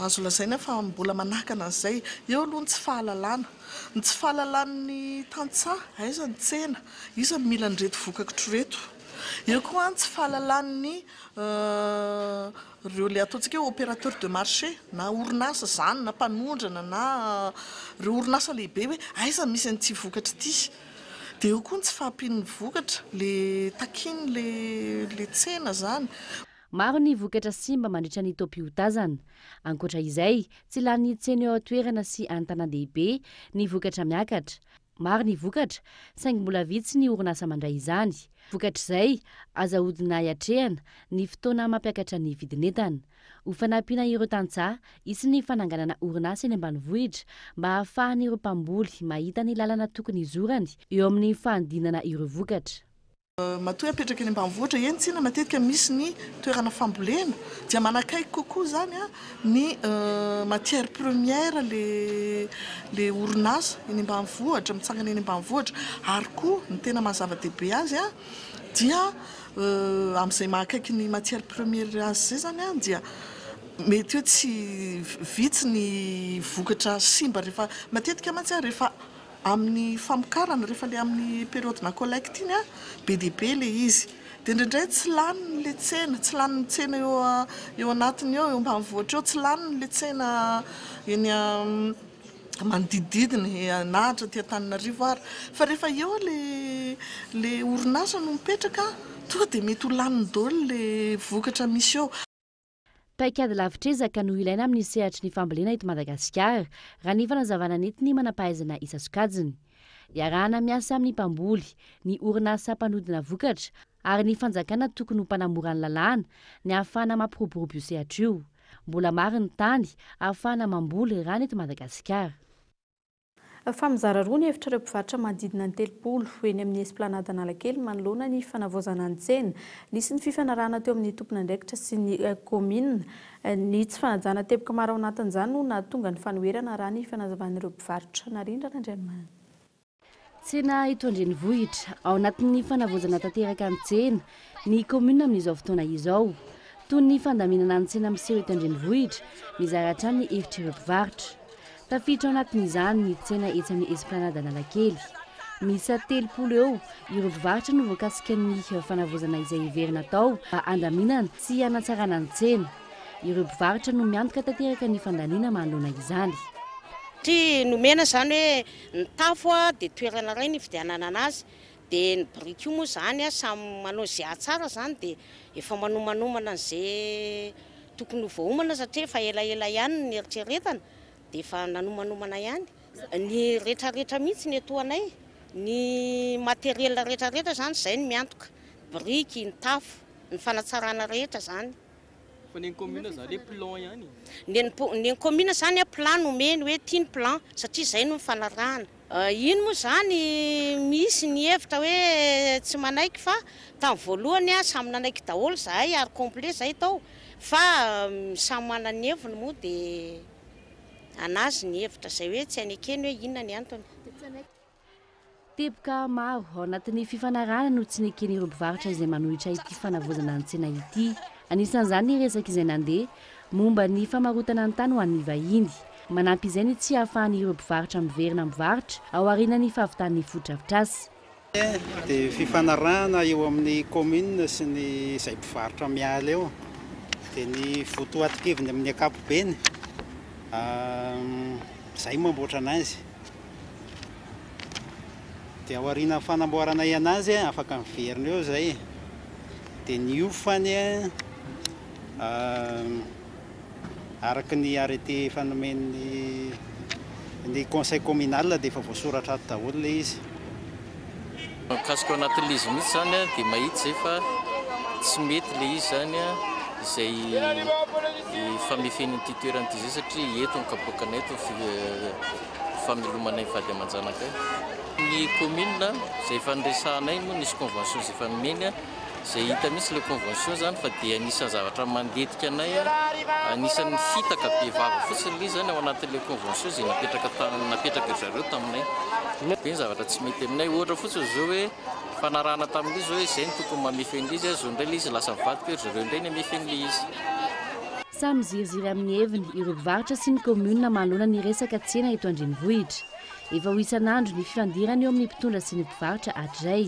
azo lazaina fa mbola manakana an'izay. Eo aloha ny tsy fahalalana. Ny tsy fahalalan'ny tantsaha, aiza ny tsena, iza no mila an'ireto vokatro ireto. Eo koa ny tsy fahalalan'ny ireo ilay ataontsika hoe opérateur de marché, na orinasa izany na mpanondrana na ireo orinasa lehibe hoe aiza no misy an'ity vokatra ity. Dia eo koa ny tsy fahampian'ny vokatra, le takian'le le tsena izany. Maro ny vokatra simba mandritra ny taom-piotazana. Ankoatra izay, tsy lanin'ny tsena eo an-toerana sy an-tanàn-dehibe ny vokatra miakatra. Maro ny vokatra, saingy mbola vitsy ny orinasa mandray izany. Vokatr'izay, aza ahodina hiatrehana ny fotoana mampiakatra ny vidin'entana. Ho fanampiana ireo tantsaha, hisy ny fananganana orinasa eny ambanivohitra mba hahafahan'ireo mpamboly mahita ny lalana tokony hizorany eo amin'ny fanodinana ireo vokatra. Matoa apetraka eny ambanivohitra, eny tsinona matetika misy ny toerana fambolena dia manakaiky kokoa izany ny matière première le le orinasa eny ambanivohitra, mitsangana eny ambanivohitra ary koa ny tena maha zava-dehibe azy dia Amin'izay maha akaiky ny matière première azy izay izany dia mety hoe tsy vitsy ny vokatra simba rehefa, matetika mantsy rehefa amin'ny famokarana, rehefa ilay amin'ny période-na collecte iny be dia be ilay izy. Dia indraindray tsy laniny ilay tsena, tsy lanin'ny tsena eo eo anatiny eo, eo ambanivohitra eo, tsy laniny ilay tsena eny manodidididina e, na hatraty Antananarivo ary. Fa rehefa eo le le orinasa no mipetraka, tonga dia mety ho laniny daholo le vokatra misy eo. Paikady lavitr'ezaka no ilaina amin'ny sehatry ny fambolena eto Madagasikara, raha ny fanazavana nentin'ny manam-pahaizana isan-tsokajiny. Iarahana miasa amin'ny mpamboly, ny orinasa mpanodina vokatra ary ny fanjakana tokony ho mpanamora ny lalàna ny ahafahana mampiroborobo io sehatra io. Mbola maro ny tany ahafahana mamboly raha ny eto Madagasikara. Fa mizara roa ny hevitr'ireo mpivarotra manodidina ny 30 eny amin'ny Esplanade Analakely manoloana ny fanavaozana ny tsena. Nisy ny fifanarahana teo amin'ny tompon'andraikitra sy ny kaominina. Ny tsy fanajana teboka maro ao anatin'izany no nahatonga ny fanoherana raha ny fanazavan'ireo mpivarotra. Narindra Randrianomanana. Tsena eto an-drenivohitra. Ao anatin'ny fanavaozana tanteraka ny tsena, ny kaominina amin'izao fotoana izao. Toy ny fandaminana ny tsena miseho eto an-drenivohitra, mizara hatrany ny hevitr'ireo mpivarotra. Tafiditra ao anatin'izany ny tsena etsy amin'ny Esplanade Analakely. Miisa 30 eo ireo mpivarotra no voakasika ny fanavaozana izay heverina atao mba handaminana sy hanatsarana ny tsena. Ireo mpivarotra no miantoka tanteraka ny fandaniana manoloana izany. Satria nomena izany hoe ny tafo dia toerana iray nividianana anazy, dia ny biriky io moa izany samy manao izay hahatsara izany dia efa manomanomana an'izay tokony ho voaomana satria efa elaela ihany no nieritreretana dia efa nanomanomana ihany. Ny retraretra mihitsy ny etoanay, ny matériel retraretra izany izay no miantoka, biriky, ny tafo, ny fanatsarana rehetra izany. Fa ny an'ny commune zany hoe plan ihany e? Ny an'ny ny an'ny commune zany a plan nomeny hoe ity ny plan satria izay no nifanarahana. Iny moa izany misy ny hevitra hoe tsy manaiky fa tamin'ny voalohany a samy nanaiky daholo izahay ary complet izay tao fa samy manana ny heviny moa dia anazy ny hevitra izay hoe tsy anekeny hoe inona ny antony. Teboka maro ao anatin'ny fifanarahana no tsy neken'ireo mpivarotra izay manohitra ity fanavaozana ny tsena ity. Anisan'izany ny resaka izay nandeha momba ny famarotana ny tany ho an'ny vahiny. Manampy izay ny tsy hahafahan'ireo mpivarotra miverina mivarotra ao aorianan'ny fahavitan'ny fotodrafitrasa. Dia fifanarahana eo amin'ny commune sy ny izay mpivarotra miala eo. Dia ny votoatin-keviny amin'ny ankapobeny, izay mamboatra an'azy. Dia aorianan'ny fanamboaranay anazy afaka miverina eo izay. Dia ny hofany araka ny arrêté efa nomen'ny ny conseil communal dia efa voasoratra ato daholo ilay izy. Mikasika ao anatin'ilay izy mihitsy izany dia mahita izay fa tsy mety ilay izy izany izay famefen'ity toerana ity izay satria eto ny kapoakanay eto famelomanay vady aman-janakay. Ny commune izay efa niresahanay moa nisy convention izay efa nomeny, izay hita mihitsy ilay convention izany fa dia anisan'ny zavatra mandetika anay, anisan'ny fitaka be vava fotsiny ilay izy izany ao anatin'ilay convention izay napetraka napetraka ry zareo taminay. Be ny zavatra tsy mety aminay, ohatra fotsiny izao hoe fanarahana tamin'ilay izy hoe izay no tokony mamefy an'ilay izy, izao indray ilay izy lasa mivadika hoe ry zareo indray no hamefy an'ilay izy. Samy miziriziry amin'ny heviny ireo mpivarotra sy ny kaominina manoloana ny resaka tsena eto an-drenivohitra. Efa ho isan'andro ny fifandirana eo amin'ny mpitondra sy ny mpivarotra hatrizay.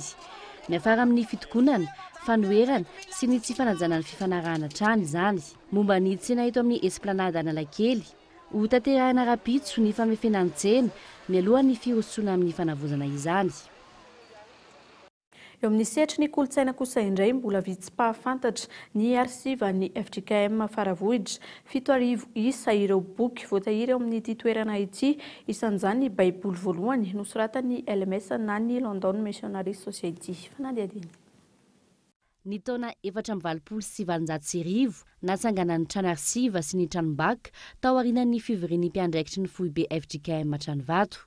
Miafara amin'ny fitokonana, fanoherana sy ny tsy fanajana ny fifanarahana hatrany izany. Momba ny tsena eto amin'ny Esplanade Analakely, hotanterahina rahampitso ny famefena ny tsena mialoha ny firosoana amin'ny fanavaozana izany. Eo amin'ny sehatry ny kolontsaina kosa indray, mbola vitsy mpahafantatra ny arsivan'ny fjkm Faravohitra. 7000 isa ireo boky voatahiry ao amin'ity toerana ity, isan'izany ny Baiboly voalohany nosoratan'ny LMS na ny London Missionary Society. Fanadihadiana. Ny taona 1884, natsangana ny trano arsiva sy ny tranombakoka tao aorianan'ny fivorian'ny mpiandraikitry ny foibe fjkm Tranovato.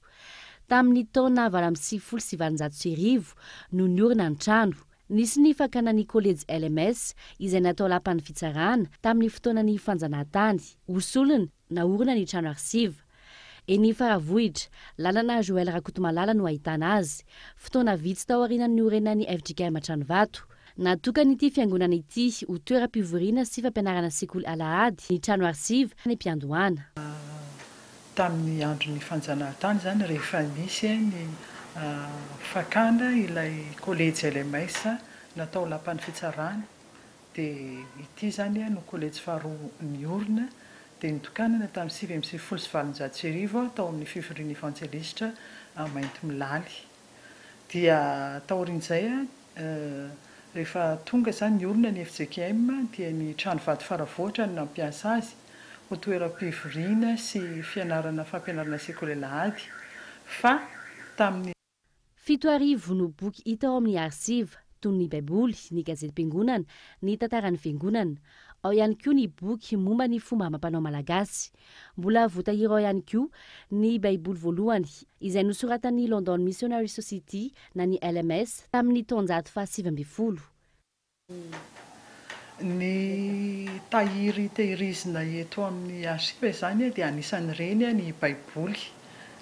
Tamin'ny taona 1898 no niorina ny trano. Nisy ny fakana ny kolejy LMS izay natao lapan'ny fitsarana tamin'ny fotoanan'ny fanjanahantany. Ho solony, naorina ny trano arsiva. Eny Faravohitra, lalana Joël Rakotomalala no ahitana azy. Fotoana vitsy taorian'ny niorenan'ny fjkm Tranovato. Natokan'ity fiangonana ity ho toeram-pivoriana sy fampianarana sekoly alahady ny trano arsiva any am-piandohana. Tamin'ny andron'ny fanjanahantany izany rehefa nisy ny fakana ilay kolejy LMS natao lapan'ny fitsarana Dia ity izany no kolejy faharoa niorina, dia nitokanana tamin'ny 1899 tao amin'ny Fivorian'ny Evanjelistra Maintimolaly. Dia taorian'izay, rehefa tonga izany niorina ny fjkm, dia ny trano vato Faravohitra no nampiasa azy ho toeram-pivoriana sy fianarana fampianarana sekoly alahady, fa tamin'ny. 7000 no boky hita ao amin'ny arsiva, toy ny Baiboly, ny gazetim-piangonana, ny tantaran'ny fiangonana. Ao ihany koa ny boky momba ny fomba amam-panao malagasy. Mbola voatahiry ao ihany koa ny Baiboly voalohany, izay nosoratan'ny London Missionary Society na ny LMS tamin'ny taonjato faha-19. Ny tahiry tehirizina eto amin'ny archive izany dia anisan'ireny ny Baiboly.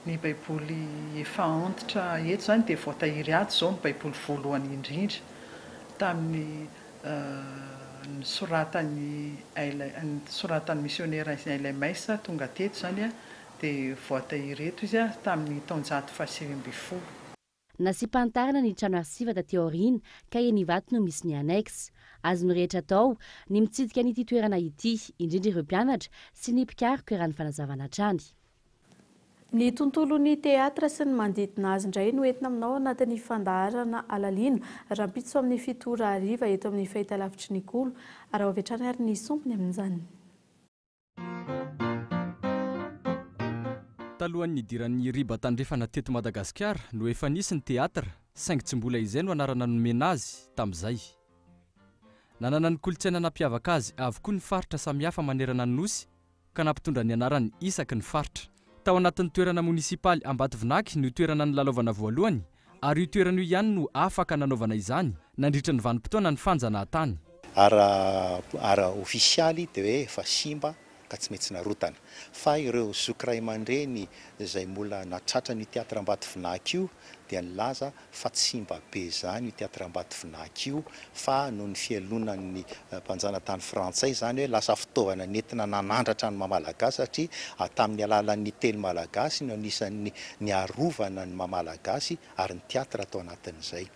Ny Baiboly efa antitra eto izany dia voatahiry ato izao ny Baiboly voalohany indrindra tamin'ny nisoratan'ny nisoratan'ny misionera LMS tonga teto izany dia voatahiry eto izy tamin'ny taonjato faha-19. Nasiam-panitarana ny trano arsiva taty aoriana ka eny Ivato no misy ny annexe. Azon'ny rehetra atao ny mitsidika an'ity toerana ity, indrindra ireo mpianatra sy ny mpikaroka raha ny fanazavana hatrany. Ny tontolon'ny teatra sy ny manodidina azy indray no entina aminao anatin'ny fandaharana Alalino, rahampitso amin'ny 7 ora hariva eto amin'ny fahitalavitry ny Kolo. Araho avy hatrany ary ny sombiny amin'izany. Talohan'ny nidiran'ny riba tandrefana teto Madagasikara no efa nisy ny teatra, saingy tsy mbola izay no anarana nomena azy tamin'izay. Nanana ny kolontsaina nampiavaka azy avokoa ny faritra samihafa manerana ny Nosy ka nampitondra ny anarany isaky ny faritra. Tao anatin'ny toerana monisipaly Ambatovinaky no toerana nilalaovana voalohany ary io toerana io ihany no afaka nanaovana izany nandritra ny vanim-potoanan'ny fanjanahantany. Ara ara ofisialy dia hoe efa simba ka tsy maintsy narotana. Fa ireo zoky ray aman-dreny izay mbola nahatratra an'io Théâtre Ambatovinaky io dia nilaza fa tsy simba be izany io Théâtre Ambatovinaky io fa noho ny fialonan'ny mpanjanatany frantsay izany hoe lasa fitaovana nentina nanandratra ny maha malagasy satria tamin'ny alalan'ny teny malagasy no anisan'ny niarovana ny maha malagasy ary ny théâtre tao anatin'izay.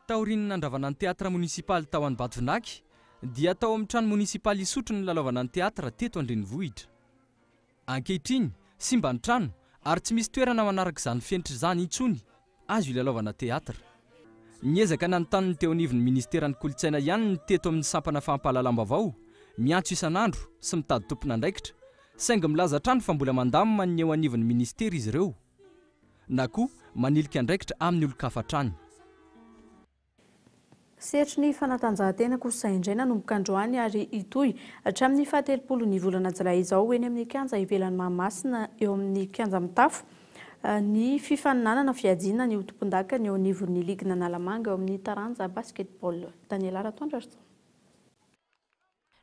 Taorian'ny nandravana ny Théâtre Monisipaly tao Ambatovinaky dia tao amin'ny trano monisipaly Isotry no nilalaovana ny théâtre teto an-drenivohitra. Ankehitriny, simba ny trano ary tsy misy toerana manaraka izany fenitra izany intsony azo ilalaovana teatra. Niezaka nanontany ny teo anivon'ny ministeran'ny kolontsaina ihany ny teto amin'ny sampana fampahalalam-baovao, miantso isan'andro sy mitady tompon'andraikitra, saingy milaza hatrany fa mbola mandamina ny eo anivon'ny ministera izy ireo na koa manilika andraikitra amin'ny olon-kafa hatrany. Sehatry ny fanatanjahantena kosa indray nanomboka androany ary hitohy hatramin'ny fahatelopolo ny volana jolay izao eny amin'ny kianja ivelan'i Mahamasina eo amin'ny kianja mitafo ny fifaninanana fiadiana ny ho tompondakany eo anivon'ny ligin'Analamanga eo amin'ny taranja basketball. Daniela Ratoandrarison.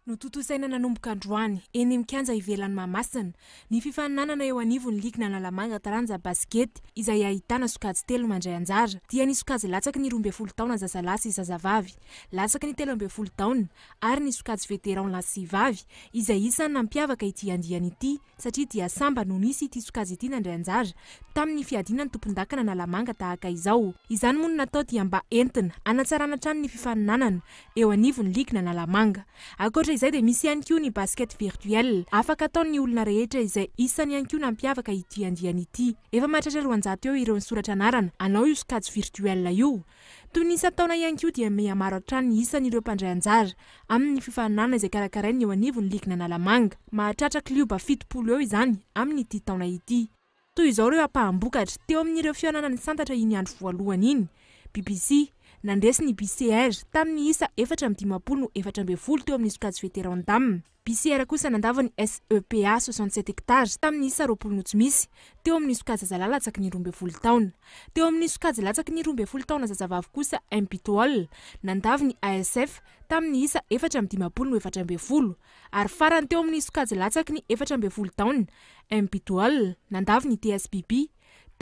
Notontosaina nanomboka androany, eny amin'ny kianja ivelan'i Mahamasina, ny fifaninanana eo anivon'ny ligin'Analamanga taranja basikety, izay ahitana sokajy telo mandray anjara, dia ny sokajy latsaky ny 12 taona zazalahy sy zazavavy, latsaky ny 13 taona, ary ny sokajy vétéran lahy sy vavy, izay isan'ny nampiavaka ity andiany ity. satria dia sambany no nisy ity sokajy ity nandray anjara tamin'ny fiadiana ny tompondakan'Analamanga tahaka izao. Izany moa no natao dia mba entina hanatsarana hatrany ny fifaninanana eo anivon'ny ligin'Analamanga. Ankoatra izay dia misy ihany koa ny basket virtuel afaka ataon'ny olona rehetra izay isany ihany koa nampiavaka ity andiany ity. Efa mahatratra 200 eo ireo nisoratra anarana hanao io sokajy virtuel io. Toy ny isan-taona ihany koa dia mihamaro hatrany ny isan'ireo mpandray anjara amin'ny fifaninanana izay karakarain'ny eo anivon'ny ligin'Analamanga. Mahatratra klioba 70 eo izany amin'ity taona ity. Toy izao ireo ampaham-bokatra teo amin'ireo fihaonana nisantatra iny andro voalohany iny, BBC, nandresy ny BCR tamin'ny isa 54 no 14 teo amin'ny sokajy Vétéran Dame. BCR kosa nandavo ny SEPA 67 hectares tamin'ny isa 20 no tsy misy teo amin'ny sokajy zazalahy latsaky ny 12 taona. Teo amin'ny sokajy latsaky ny 12 taona zazavavy kosa MPTOL nandavo ny ASF tamin'ny isa 54 no 14 ary farany teo amin'ny sokajy latsaky ny 14 taona MPTOL nandavo ny TSBB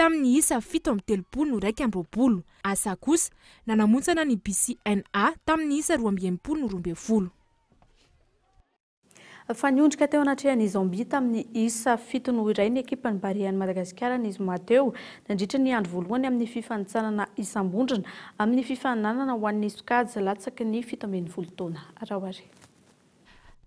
tamin'ny isa 37 no 21. Asa kosa nanamontsana ny BCNA tamin'ny isa 62 no 12. Fa niondrika teo anatrehan'i Zambia tamin'ny isa 7 no 1 ny ekipan'ny Barean'i Madagasikara ny zoma teo, nandritra ny andro voalohany amin'ny fifanintsanana isam-bondrona amin'ny fifaninanana ho an'ny sokajy latsaky ny 17 taona. Rahoary.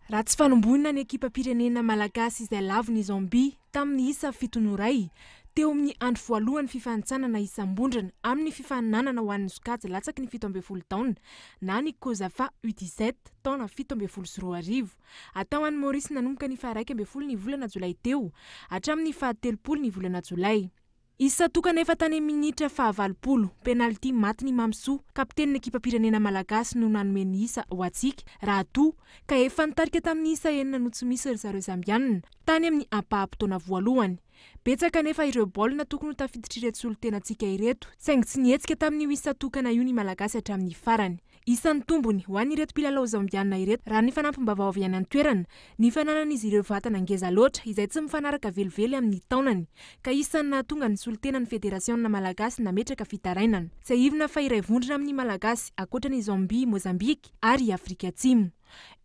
Raha tsy fanombohana ny ekipam-pirenena malagasy izay lavon'i Zambia tamin'ny isa 7 no 1 teo amin'ny andro voalohan'ny fifanintsanana isam-bondrona amin'ny fifaninanana ho an'ny sokajy latsaky ny 17 taona na ny COSAFA U17 taona 2017. Atao any Maurice nanomboka ny faha-11 ny volana jolay teo hatramin'ny faha-30 ny volana jolay. Isa tokana efa tany amin'ny minitra fahavalopolo, penalty matin'i Mamisoa, kapitenin'ny ekipam-pirenena malagasy no nanome ny isa ho antsika, raha toa ka efa nitarika tamin'ny isa enina no tsy misy ry zareo Zambianina, tany amin'ny ampaham-potoana voalohany. Betsaka anefa ireo baolina tokony ho tafiditr'ireto solontenantsika ireto, saingy tsy nihetsika tamin'io isa tokana io ny Malagasy hatramin'ny farany. Isan'ny tombony ho an'ireto mpilalao Zambiana ireto, raha ny fanampim-baovao avy any an-toerana, ny fananan'izy ireo vatana ngeza loatra izay tsy mifanaraka velively amin'ny taonany, ka isan'ny nahatonga ny solontenan'ny federasiona malagasy nametraka fitarainana. Tsiahivina fa iray vondrona amin'ny Malagasy, ankoatra an'i Zambia, Mozambika ary i Afrika Atsimo.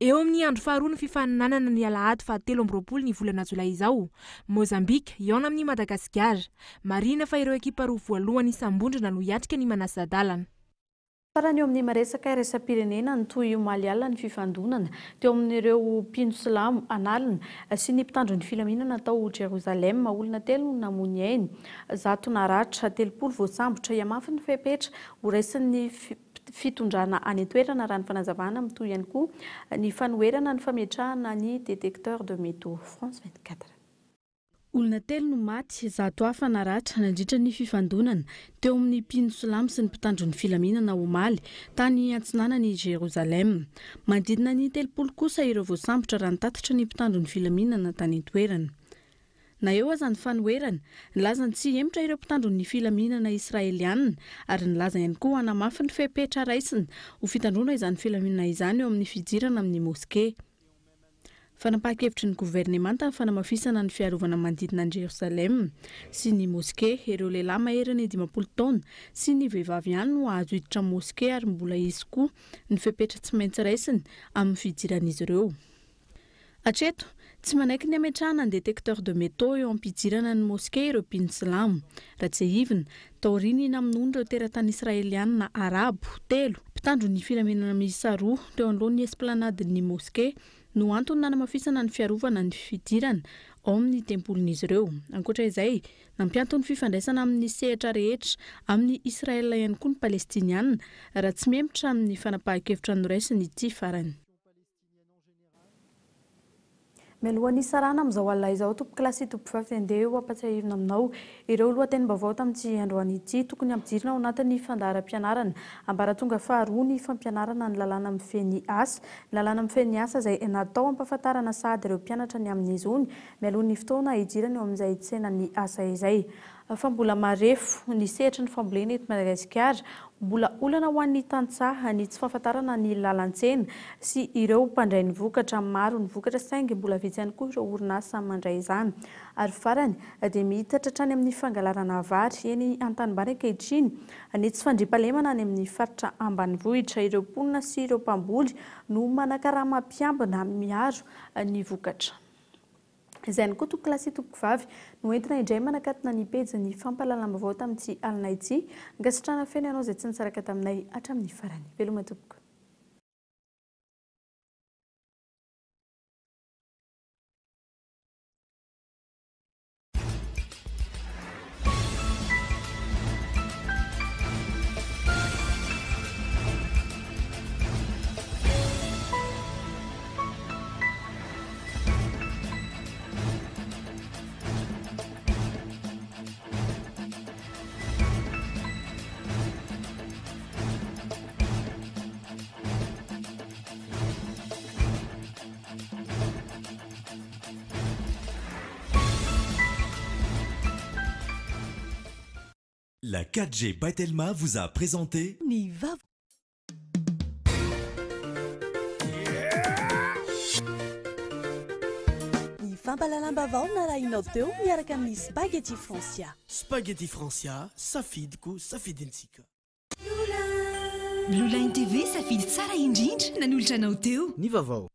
Eo amin'ny andro faharoa ny fifaninanana ny alahady faha 23 ny volana jolay izao, Mozambika hihaona amin'i Madagasikara. Marihina fa ireo ekipa roa voalohany isam-bondrona no hiatrika ny manasa-dalana. Farany eo amin'ny maresaka iraisam-pirenena, nitohy omaly alina ny fifandonana teo amin'ireo mpino silamo an'alina sy ny mpitandro ny filaminana tao Jerosalem. Olona telo no namoy ny ainy, 100 naratra, 30 voasambotra. Hihamafy ny fepetra horaisin'ny fitondrana any an-toerana raha ny fanazavana. Mitohy ihany koa ny fanoherana ny fametrahana ny détecteur de métaux. France 24. Olona telo no maty, 100 hafa naratra nandritra ny fifandonana teo amin'ny mpino silamo sy ny mpitandro ny filaminana omaly tany atsinanan'i Jerosalem. Manodidina ny 30 kosa ireo voasambotra raha nitatitra ny mpitandro ny filaminana tany an-toerana. Na eo aza ny fanoherana, nilaza ny tsy hihemotra ireo mpitandro ny filaminana israelianina ary nilaza ihany koa hanamafy ny fepetra raisina ho fitandroana izany filaminana izany eo amin'ny fidirana amin'ny moske. Fanapahan-kevitry ny governemanta ny fanamafisana ny fiarovana manodidina an'i Jerosalem sy ny moske. Ireo lehilahy maherin'ny 50 taona sy ny vehivavy ihany no hahazo hiditra moske ary mbola hisy koa ny fepetra tsy maintsy raisiny amin'ny fidiran'izy ireo. Hatreto, tsy manaiky ny hametrahana ny détecteur de métaux eo am-pidirana ny moske ireo mpino silamo. Raha tsiahivina, taorian'ny namonoan'ireo teratany israelianina arabo telo, mpitandro ny filaminana miisa roa teo anoloan'ny esplanade-n'ny moske no antony nanamafisana ny fiarovana ny fidirana ao amin'ny tempolin'izy ireo. Ankoatra izay, nampianto ny fifandraisana amin'ny sehatra rehetra amin'i Israel ihany koa ny Palestiniana raha tsy mihemotra amin'ny fanapahan-kevitra noraisiny ity farany. Mialohan'ny hisarahana amin'izao alina izao, tompokolahy sy tompovavy dia ndeha ho ampatsiahivina aminao ireo lohatenim-baovao tamin'ity androany ity. Tokony hampidirina ao anatin'ny fandaharam-pianarana ambaratonga faharoa ny fampianarana ny lalàna mifehy ny asa. Ny lalàna mifehy ny asa izay natao hampahafantarana sahady ireo mpianatra ny amin'ny zony mialoha ny fotoana hidirany eo amin'izay tsenan'ny asa izay. Fa mbola marefo ny sehatry ny fambolena eto Madagasikara. Mbola olana ho an'ny tantsaha ny tsy fahafantarana ny lalan-tsena sy ireo mpandray ny vokatra. Maro ny vokatra saingy mbola vitsy ihany koa ireo orinasa mandray izany. Ary farany dia miitatra hatrany amin'ny fangalarana vary eny an-tanimbary ankehitriny ny tsy fandriampahalemana any amin'ny faritra ambanivohitra. Ireo mponina sy ireo mpamboly no manakarama mpiambina miaro ny vokatra. Izay ihany koa tompokolahy sy tompokovavy no entina indray manakatona ny pejin'ny fampahalalam-baovao tamin'ity alina ity. Ankasitrahana feno ianao izay tsy nisaraka taminay hatramin'ny farany. Veloma tompoko. La 4G by Telma vous a présenté Ny vav. Ny fampahalalam-baovao narahinao teo miaraka amin'ny Spaghetti Francia. Spaghetti Francia, safidiko, safidintsika. Blue Line TV, safidy tsara indrindra nanolotra anao teo. Ny vaovao.